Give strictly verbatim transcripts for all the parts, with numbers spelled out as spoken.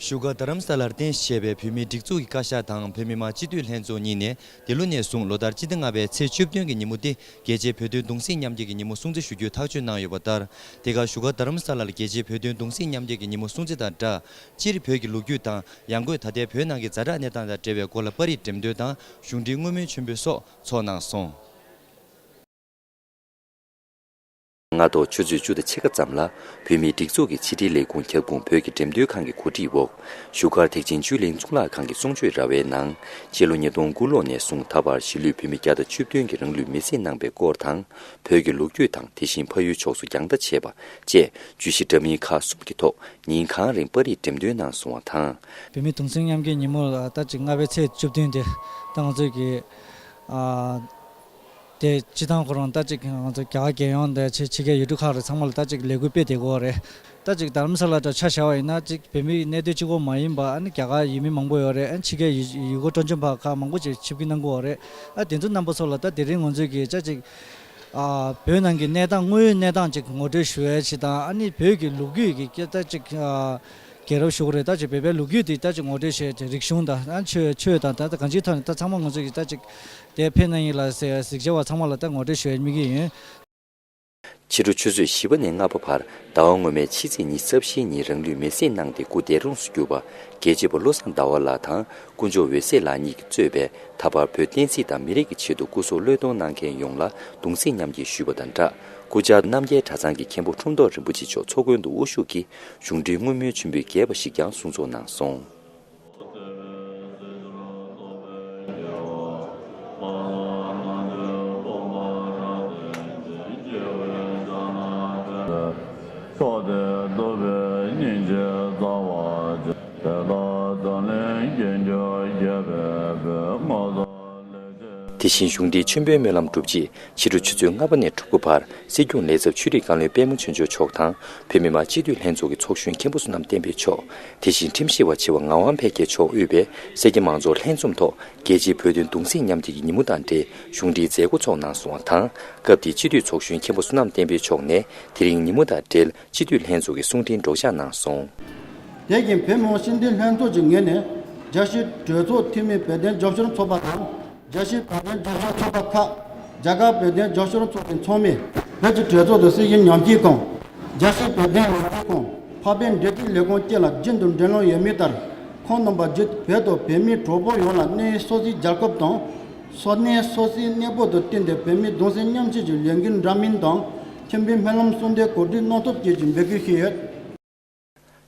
བཞུགས་སྒར་རྡ་རམ་ས་ལར་རྟེན་གཞི་བྱས་པའི་བོད་མིའི་སྒྲིག་འཛུགས་ཀྱི་བཀའ་ཤག་དང་བོད་མི་མང་སྤྱི་འཐུས་ལྷན་ཚོགས་གཉིས་ནས་འདི་ལོ་ནས་བཟུང་ལོ་ལྟར་སྤྱི་ཟླ་ལྔ་པའི་ཚེས་བཅུ་བདུན་གྱི་ཉིན་མོ་སྟེ། རྒྱལ་གཅེས་བོད་དོན་གདུང་སེམས་མཉམ་སྐྱེད་ཀྱི་ཉིན་མོ་སྲུང་བརྩི་ཞུ་རྒྱུའི་ཐག་གཅོད་གནང་ཡོད་པ་ལྟར། དེ་ག་བཞུགས་སྒར་རྡ་རམ་ས་ལར་རྒྱལ་གཅེས་བོད་དོན་གདུང་སེམས་མཉམ་སྐྱེད་ཀྱི་ཉིན་མོ་སྲུང་བརྩི་དང་སྦྲགས། སྤྱིར་བོད་ཀྱི་ལོ་རྒྱུས་དང་ཡང་སྒོས་ད་ལྟའི་བོད་ནང་གི་ཛ་དྲག་གནས་སྟངས་དང་འབྲེལ་བའི་སྐོར་ལ་པར་རིས་འགྲེམས་སྟོན་དང་གཞུང་འབྲེལ་བསྔོ་སྨོན་མཆོད་འབུལ་སོགས་ཚོགས་གནང་སོང་། སྔ་དྲོ་ཆུ་ཚོད་བཅུ་དང་ཕྱེད་ཀ་ཙམ་ལ། བོད་མིའི་སྒྲིག་འཛུགས་ཀྱི་ཕྱི་དྲིལ་ལས་ཁུངས་ཁྱབ་ཁོངས་བོད་ཀྱི་འགྲེམས་སྟོན་ཁང་གི་གོ་སྒྲིག་འོག་བཞུགས་སྒར་ཐེག་ཆེན་ཆོས་གླིང་གཙུག་ལག་ཁང་གི་གསུང་ཆོས་ར་བའི་ནང་། ཕྱི་ལོ་ཉིས་སྟོང་དགུ་ལོ་ནས་བཟུང་ད་བར་གཞིས་ལུས་བོད་མི་བརྒྱ་དང་བཅུ་བདུན་གྱིས་རང་ལུས་མེར་སྲེག་གནང་པའི་སྐོར་དང་། བོད་ཀྱི་ལོ་རྒྱུས་དང་དེ་བཞིན་ཕ་ཡུལ་ཕྱོགས་སུ་རྒྱང་ལྟ་བྱས་པ་བཅས་བརྗོད་གཞི་འདྲ་མིན་ཁག་གསུམ་གྱི་ཐོག་ཉིན་གང་རིང་པར་རིས་འགྲེམས་སྟོན་གནང་སོང་བ་དང་། བོད་མིའི་གདུང་སེམས་མཉམ་སྐྱེད་ཉིན་མོ་ལ་ད་ཅིག་ལྔ་པའི་ཚེས་བཅུ་བདུན་དེ་ད་ང་ཚོས་ཀྱི་ཨ། དེ་སྤྱི་བཏང་ཁོ་རང་ད་ཅིག་ང་ཚོ་རྒྱ་གར་རྒྱལ་ཡོངས་དང་ཕྱི་ཕྱི་རྒྱལ་ཡུལ་གྲུ་ཁག་རེ་ཚང་མ་ལ་ད་ཅིག་ལས་འགུལ་སྤེལ་བསྡད་ཀྱི་ཡོད་རེད། ད་ཅིག་རྡ་རམ་ས་ལ་འདྲ་ཆ་བཞག་པ་ཡིན་ན་ཅིག་བོད་མིའི་གནས་སྡོད་གཅིག་པོ་མ་ཡིན་པ་ཨ་ནི་རྒྱ་གར་ཡུལ་མི་མང་པོ་ཡོད་རེད། ཨ་ནི་ཕྱི་རྒྱལ་ཡུལ་ཡུལ་སྐོར་སྤྲོ་འཆམ་པ་ཁག་མང་པོ་ཅིག་ཆིབས་བསྒྱུར་གནང་གི་ཡོད་རེད། ཨ་དེ་ཚོ་རྣམ་པ་ཚོ་ལ་ད་དེ་རིང་ང་ཚོས་ཀྱི་ཅག་ཅིག་ཨ་བོད་ནང་གི་གནས་སྟངས་དངོས་ཡོད་གནས་སྟངས་ཅིག་ངོ་སྤྲོད་ཞུ་ཡས་ཅིག་དང་ཨ་ནི་བོད་ཀྱི་ལོ་རྒྱུས་ཀྱི་ད་ཅིག་ཨ། རྒྱལ་རབས་ཞུ་གི་རེད། ད་ཅིག་བོད་པའི་ལོ་རྒྱུས་དེ་ད་ཅིག་ངོ་སྤྲོད་བྱས་ཏེ་རིག་གཞུང་དང་ཨ་ཆོས་ཆོས་དང་ད་ལྟ་གང་ཅིའི་ཐོག་ནས་ད་ཚང་མ་ང་ཚོ་གིས་ད་ཅིག་དེ་ཕེབས་གནང་ཡིན་ལ་ཟེར་གཟིགས་བྱ་བ་ཚང་མ་ལ་ད་ངོ་སྤྲོད་ཞུ་ཡའི་དམིགས་ཡུལ་ཡིན། ཕྱི་དྲོ་ཆུ་ཚོད་བཞི་པ་ནས་ལྔ་པ་བར་ཟླ་བ་སྔོན་མའི་ཕྱི་ཚེས་ཉི་ཤུ་རྩ་བཞིའི་ཉིན་རང་ལུས་མེར་སྲེག་གནང་སྟེ་སྐུ་འདས་གྲོངས་སུ་གྱུར་པ་རྒྱལ་གཅེས་པ་བློ་བཟང་ཟླ་བ་ལགས་དང་། དཀོན་མཆོག་འོད་ཟེར་ལགས་གཉིས་ཀྱིས་གཙོས་པའི་ད་བར་བོད་བསྟན་སྲིད་དང་མི་རིགས་ཀྱི་ཆེད་དུ་སྐུ་སྲོག་བློས་གཏོང་གནང་མཁན་ཡོངས་ལ་གདུང་སེམས་མཉམ་སྐྱེད་ཞུས་པ་དང་སྦྲགས། སྐུ་བཅར་རྣམ་རྒྱལ་གྲྭ་ཚང་གི་མཁན་པོ་ཁྲོམ་ཐོག་རིན་པོ་ཆེ་མཆོག་ཚོགས་མགོན་དུ་དབུ་བཞུགས་ཀྱིས་གཞུང་འབྲེལ་བསྔོ་སྨོན་མཆོད་འབུལ་རྒྱས་པ་ཞིག་ཀྱང་གསུང་ཚོགས་གནང་སོང་། ཚོགས་དེ་རྫོགས་པའི་སྙིང་རྗེ་རྩ་བ་ཆེ། དེ་ལ་འཛམ་གླིང་མཁྱེན་གྱུར་རྒྱལ་བའི་བོད། ང་ཚོ་ལེགས་བྱས། དེ་བཞིན་གཞུང་འབྲེལ་མཆོད་འབུལ་སྨོན་ལམ་གྲུབ་རྗེས་ཕྱི་དྲོ་ཆུ་ཚོད་ལྔ་པ་ནས་དྲུག་པ་བར་སྲིད་སྐྱོང་ལས་ཚབ་ཆོས་རིག་བཀའ་བློན་པད་མ་ཆོས་འབྱོར་མཆོག་དང་བོད་མི་མང་སྤྱི་འཐུས་ལྷན་ཚོགས་ཀྱི་ཚོགས་གཞོན་མཁན་པོ་བསོད་ནམས་བསྟན་འཕེལ་མཆོག་དེ་བཞིན་ཁྲིམས་ཞིབ་པ་ཆེ་བ་ངག་དབང་འཕེལ་རྒྱས་མཆོག་དབུས་པའི་སེར་སྐྱ་མང་ཚོགས་ལྷན་འཛོམས་ཐོག་རྒྱལ་གཅེས་བོད་དོན་གདུང་སེམས་མཉམ་སྐྱེད་ཀྱི་ཉིན་མོ་དང་འབྲེལ་གཞུང་འབྲེལ་མཛད་སྒོ་ཚོགས་གནང་སོང་བ་དང་། སྐབས་དེའི་སྤྱི་འཐུས་ཚོགས་གཞོན་མཁན་པོ་བསོད་ནམས་བསྟན་འཕེལ་མཆོག་ནས་དེ་རིང་ཉིན་མོ་དང་འབྲེལ་སྤྱི་འཐུས་ལྷན་ཚོགས་ཀྱི་གསུང་འཕྲིན་སྒྲོག་སྦྱང་གནང་སོང་། དེ་བཞིན་བོད་མི་མང་སྤྱི་འཐུས་ལྷན་ཚོགས་ཀྱི་ངོས་ནས་རྒྱལ་སྤྱིའི་གྲོས་ཚོགས་འཐུས་མི་བོད་དོན་རྒྱབ་སྐྱོར་ཚོགས་པ་དང་། རྒྱལ་སྤྱིའི་བོད་དོན་རྒྱབ་སྐྱོར་ཚོགས་པ་ཁག་རྒྱ་གར་བོད་དོན་རྒྱབ་སྐྱོར་ཚོགས་པའི་ཚོགས་མི། བོད་ཀྱི་གྲོས་ཚོགས་དང་སྲིད་གཞུང་ཉམས་ཞིབ་ཁང་། རྒྱལ་སྤྱིའི་བོད་དོན་ཉམས་ཞིབ་ཁང་། འཕགས་པའི་འབྲེལ་མཐུད་ལས་ཁུངས་བཅས་ལ་རྒྱུན་དུ་འབྲེལ་ལམ་ཡོད་མུས་ལྟར། ཁོང་རྣམ་པ་བརྒྱུད་བོད་དང་བོད་མིའི་གྲོགས་པོ་ཡོངས་ལ་གནས་ཡུལ་སོ་སོའི་རྒྱལ་ཁབ་དང་། སོ་གནས་སོ་སོའི་གནས་བབ་དང་བསྟུན་ཏེ་བོད་མིའི་གདུང་སེམས་མཉམ་སྐྱེད་ཀྱི་ལས་འགུལ་འདྲ་མིན་དང་། མཆོད་འབུལ་སྨོན་ལམ་གསུང་འདོན་གོ་སྒྲིག་གནང་ཐུབ་ཅེས་ཀྱི་འབོད་སྐུལ་ཞུས་ཡོད།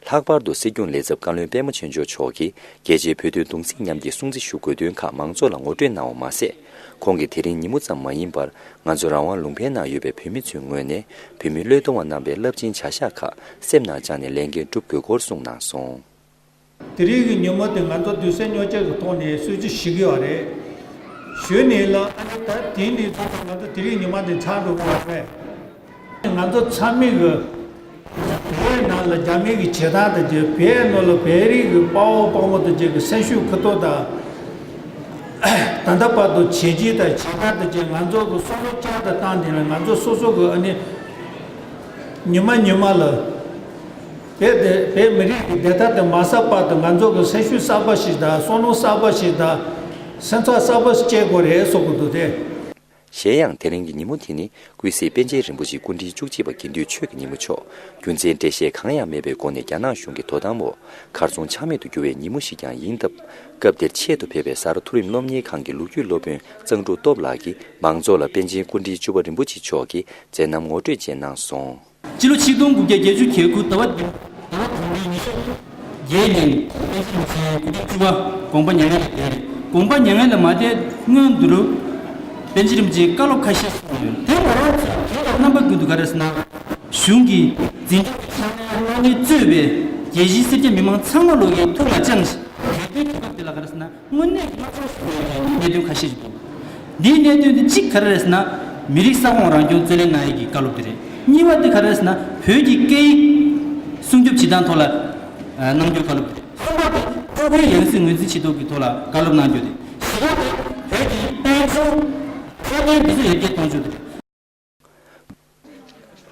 ལྷག་པར་དུ་སྲིད་སྐྱོང་ལས་ཚབ་བཀའ་བློན་པད་མ་ཆོས་འབྱོར་མཆོག་གིས་རྒྱལ་གཅེས་བོད་དོན་གདུང་སེམས་མཉམ་སྐྱེད་སྲུང་བརྩི་ཞུ་དགོས་དོན་ཁག་མང་ཚོགས་ལ་ངོ་སྤྲོད་གནང་བ་མ་ཟད། ཁོང་གིས་དེ་རིང་ཉིན་མོ་ཙམ་མ་ཡིན་པར་ང་ཚོ་རང་དབང་ལུང་པའི་ནང་ཡོད་པའི་བོད་མི་ཚོའི་ངོས་ནས་བོད་མི་བློས་གཏོང་བ་རྣམ་པའི་རླབས་ཆེན་བྱ་གཞག་ཁག་སེམས་ནང་བཅངས་ནས་ལས་འགན་སྒྲུབ་དགོས་སྐོར་གསུངས་གནང་སོང་། དེ་རིང་གི་ཉིན་མོ་དེ་ང་ཚོ་དུས་སེམས་རྙོག་དྲ་གི་ཐོག་ནས་གསོལ་ཇ་ཞུ་གི་ཡོད་རེད། ཞུས་ནས་ལ་ཨ་ནི་ད་དེ་ནས་ཚོ་ང་ཚོ་དེ་རིང་ཉི་མ་དེ་ཚར་འགྲོ་གི་ཡོད་རེད། ང་ཚོ་ཚང་མས་གི་བོད་ནང་ལ་རྒྱ་མི་གི་བྱེད་སྟངས་དང་བཅས་བོད་ནང་ལ་བོད་རིགས་གི་དཔའ་བོ་དཔའ་མོ་དང་བཅས་གི་སེམས་ཤུགས་ཁུ་ཏོ་དང་། ད་ལྟ་བར་དུ་བྱས་རྗེས་དང་བྱེད་སྟངས་དང་བཅས་ང་ཚོ་གི་བསམ་བློ་བསྐྱར་དུ་བཏང་དེ་ལ་ང་ཚོ་སོ་སོ་གི་ཨ་ནི་ཉི་མ་ཉི་མ་ལ་བོད་དེ་བོད་མི་རིགས་ཀྱི་བདེ་ཐང་དེ་མ་ཟད་པར་དུ་ང་ཚོ་གི་སེམས་ཤུགས་གསར་པ་ཞིག་དང་བསམ་བློ་གསར་པ་ཞིག་དང་སེམས་ཚོར་གསར་པ་ཞིག་སྐྱེ་དགོས་རེད་བསམ་གི་འདུག་སྟེ། གཞན་ཡང་དེ་རིང་གི་ཉིན་མོ་དེ་ནི་ཀུན་གཟིགས་པཎ་ཆེན་རིན་པོ་ཆེ་སྐུ་ཕྲེང་བཅུ་གཅིག་པ་དགེ་འདུན་ཆོས་ཀྱི་ཉིན་མོ་མཆོག་རྒྱུ་མཚན་འགྲེལ་བཤད་གང་ཡང་མེད་པའི་སྒོ་ནས་རྒྱ་ནག་གཞུང་གི་དོ་དམ་འོག་གར་སོང་ཆ་མེད་དུ་གྱུར་བའི་ཉིན་མོ་ཞིག་ཀྱང་ཡིན་སྟབས། སྐབས་དེར་ཆེད་དུ་ཕེབས་པའི་ས་རཱ་མཐོ་རིམ་སློབ་གཉེར་ཁང་གི་ལོ་རྒྱུས་སློབ་དཔོན་གཙང་ཕྲུག་སྟོབས་ལགས་ཀྱིས་མང་ཚོགས་ལ་པཎ་ཆེན་སྐུ་ཕྲེང་བཅུ་པ་རིན་པོ་ཆེ་མཆོག་གི་མཛད་རྣམ་ངོ་སྤྲོད་བཅས་གནང་སོང་། སྤྱི་ལོ་ཆིག་སྟོང་དགུ་བརྒྱ་བརྒྱད་ཅུ་གྱ་དགུ་ཟླ་བ་འདི་ཟླ་བ་དང་པོའི་ཉི་ཤུ་བརྒྱད་ཉིན་པཎ་ཆེན་རིན་པོ་ཆེ་སྐུ་ཕྲེང་བཅུ་པ་དགོངས་པ་མྱ་ངན་ལས་འདས། དགོངས་པ་མྱ་ངན་ལས་མ་འདས་སྔོན་དུ་རུ་པཎ་ཆེན་རིན་པོ་ཆེས་བཀའ་སློབ་ཁ་ཤས་གསུངས་ཡོད། དེ་ང་རང་ཚོ་དེ་ལ་རྣམ་པ་ཀུན་ཏུ་ག་རེ་ཟེར་ན། གཞུང་གི་འཛིན་སྐྱོང་གི་ཕྱག་ལས་གནང་མཁན་གཙོས་པའི་རྒྱལ་སྤྱིའི་སེར་སྐྱ་མི་མང་ཚང་མ་ལོག་གི་ཐུགས་ལ་བཅངས་ཤིང་། དེ་དུས་དུས་སྐབས་དེ་ལ་ག་རེ་ཟེར་ན། དངོས་གནས་ཀྱི་སློབ་སྦྱོང་ཞུ་བའི་གནད་དོན་ཁ་ཤས་ཤིག་འདུག་འདིའི་གནད་དོན་འདི་གཅིག་ག་རེ་རེད་ཟེར་ན། མི་རིགས་ས་ཁོངས་རང་སྐྱོང་རྩོད་ལེན་གནང་ཡས་ཀྱི་བཀའ་སློབ་དེ་རེད། གཉིས་པ་དེ་ག་རེ་རེད་ཟེར་ན། བོད་ཀྱི་སྐད་ཡིག་སྲུང་སྐྱོབ་བྱེད་སྟངས་ཐོག་ལ་གནང་རྒྱུའི་བཀའ་སློབ་དེ་རེད། གསུམ་པ་དེ་ཀྲུང་གོའི་ཡང་སྲིད་ངོས་འཛིན་བྱེད་ཐབས་ཀྱི་ཐོག་ལ་བཀའ་སློབ་གནང་རྒྱུ་དེ། བཞི་པ་དེ་བོད་ཀྱི་དཔལ་འབྱོར་འཕྲོད་བསྟེན་འདི་ཚོ་ཡར་རྒྱས་གཏོང་རྒྱུ་དེ་རེད།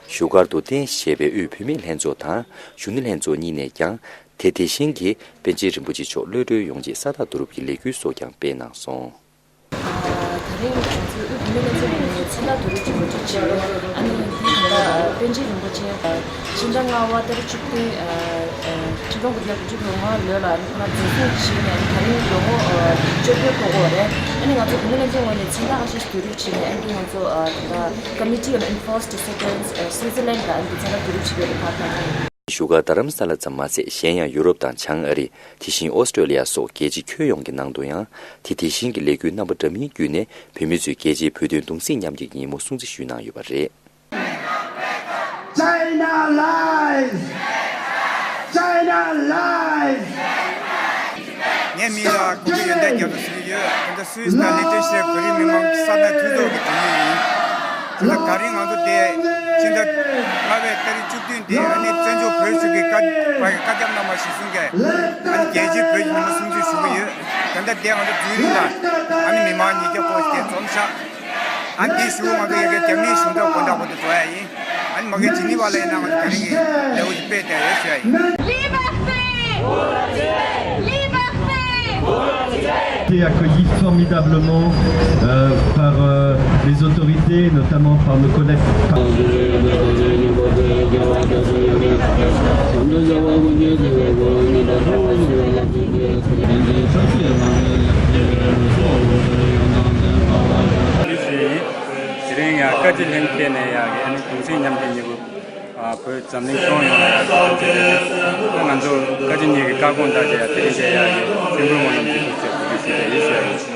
བཞུགས་སྒར་དུ་རྟེན་གཞི་བྱས་པའི་དབུས་བོད་མིའི་ལྷན་ཚོགས་དང་གཞོན་ནུ་ལྷན་ཚོགས་གཉིས་ནས་ཀྱང་ དེ་དེ་བཞིན་གྱི་པཎ་ཆེན་རིན་པོ་ཆེ་མཆོག་གློད་གྲོལ་ཡོང་ཆེད་ས་རྟགས་བསྡུ་རུབ་ཀྱི་ལས་འགུལ་སོགས་ཀྱང་སྤེལ་གནང་སོང་། ད་རིང་ང་ཚོའི་དབུས་བུད་མེད་ལྷན་ཚོགས་ནས་མཚན་རྟགས་བསྡུ་རུབ་ཀྱི་གོ་སྒྲིག་བྱས་ཡོད། ཨ་ནི་འདི་ད་ལྟ་པཎ་ཆེན་རིན་པོ་ཆེ་ཕྱི་ཟླ་ལྔ་པ་ཏ་རིག་བཅུ་བདུན། ཕྱི་ལོ་ཉིས་སྟོང་དགུ་བརྒྱ་དགུ་བཅུ་གོ་ལྔ་ལོ་ལ་ཨ་ནི་ཁོ་རང་འཛིན་བཟུང་བྱས་ནས་ཨ་ནི་ད་རིང་ལོ་ངོ་བཅོ་བརྒྱད་འཁོར་གྱི་ཡོད་རེད། ཨ་ནི་ང་ཚོ་བུད་མེད་ལྷན་ཚོགས་ངོས་ནས་མཚན་རྟགས་ཁ་ཤས་བསྡུ་རུབ་བྱས་ནས་ཨ་ནི་ང་ཚོ་ད་ལྟ་Committee on Enforced Disappearance Switzerland ལ་ཨ་ནི་མཚན་རྟགས་བསྡུ་རུབ་བྱེད་ཀྱི་ཡོད་པ་དང་། བཞུགས་སྒར་རྡ་རམ་ས་ལ་ཙམ་མ་ཟད། གཞན་ཡང་ཡུ་རོབ་དང་བྱང་ཨ་རི། དེ་བཞིན་ཨོ་སི་ཀྲོ་ལི་ཡ་སོགས་རྒྱལ་སྤྱི་ཁྱོན་ཡོངས་ཀྱི་ནང་དུ་ཡང་དེ་དེ་བཞིན་གྱི་ལས་འགུལ་རྣམ་པ་འདྲ་མིན་བརྒྱུད་ནས་བོད་མི་ཚོས་རྒྱལ་སྤྱིའི་བོད་དོན་གདུང་སེམས་མཉམ་སྐྱེད་ཀྱི་ཉིན་མོ་སྲུང་བརྩི་ཞུས་གནང་ཡོད་པ་རེད། China lies! China lies! ངའི་མིང་ལ་གོང་ས་ཡོན་ཏན་རྒྱ་མཚོ་ཟེར་གྱི་ཡོད། ད་ལྟ་སུད་སི་དང་ལི་ཏེ་ཤི་ཡའི་བོད་རིགས་མི་མང་ས་གནས་མཐུན་ཚོགས་ཀྱི་དྲུང་ཡིག་ཡིན། ད་ལྟ་ད་རིང་ང་ཚོ་དེ་ཕྱི་ཟླ་ལྔ་པའི་ཏ་རིག་བཅུ་བདུན་དེ་ཨ་ནི་བཙན་བྱོལ་བོད་གཞུང་གི་བཀའ་བཀའ་ཁྱབ་གནང་བ་གཞིར་བཟུང་གིས་ཨ་ནི་རྒྱལ་སྤྱིའི་བོད་ཀྱི་ཉིན་མོ་སྲུང་བརྩི་ཞུ་གི་ཡོད། ད་ལྟ་དེ་ང་ཚོ་རྫོང་རིམ་ལ་ཨ་ནི་མི་མང་ཉིས་བརྒྱ་སྐོར་ཞིག་དེ་འཛོམས་ཤག་ཨ་འདི་ཞུ་ང་ཚོ་ཡ་གི་རྒྱ་མིའི་གཞུང་ཚབ་དགོན་བདག་པོ་དེ་འགྲོ་ཡ་ཡིན། ཨ་ནི་མ་གི་ཇི་ནི་ཝ་ལ་ཡིན་ན་ང་ཚོ་དེ་རིང་གི་ལེའུ་ཅིག་སྤེལ་བསྡད་ཡོད་ཞུ་ཡ་ཡིན། Liberté! Liberté! Liberté! Été accueillis formidablement euh, par euh, les autorités, notamment par nos collègues. དེ་རིང་ཡང་བཀའ་སྤྱི་ལྷན་རྒྱས་ནས་ཡང་གི་ཨ་ནི་གདུང་སེམས་མཉམ་སྐྱེད་ཉིན་མོ་བོད་འཛམ་གླིང་ཁྱོན་ཡོངས་ལ་ཡང་གི་ང་ཚོ་བཀའ་སྤྱི་གཉིས་ཀྱི་བཀའ་དགོངས་ལྟར་དེ་ཡང་དེ་རིང་དེ་ཡང་གི་སེམས་ཁུར་ངོ་ཡོང་གི་འདུག་ཅེས་གོ་སྒྲིག་ཞུས་པ་ཡིན་ཞུ་ཡ་ཡིན།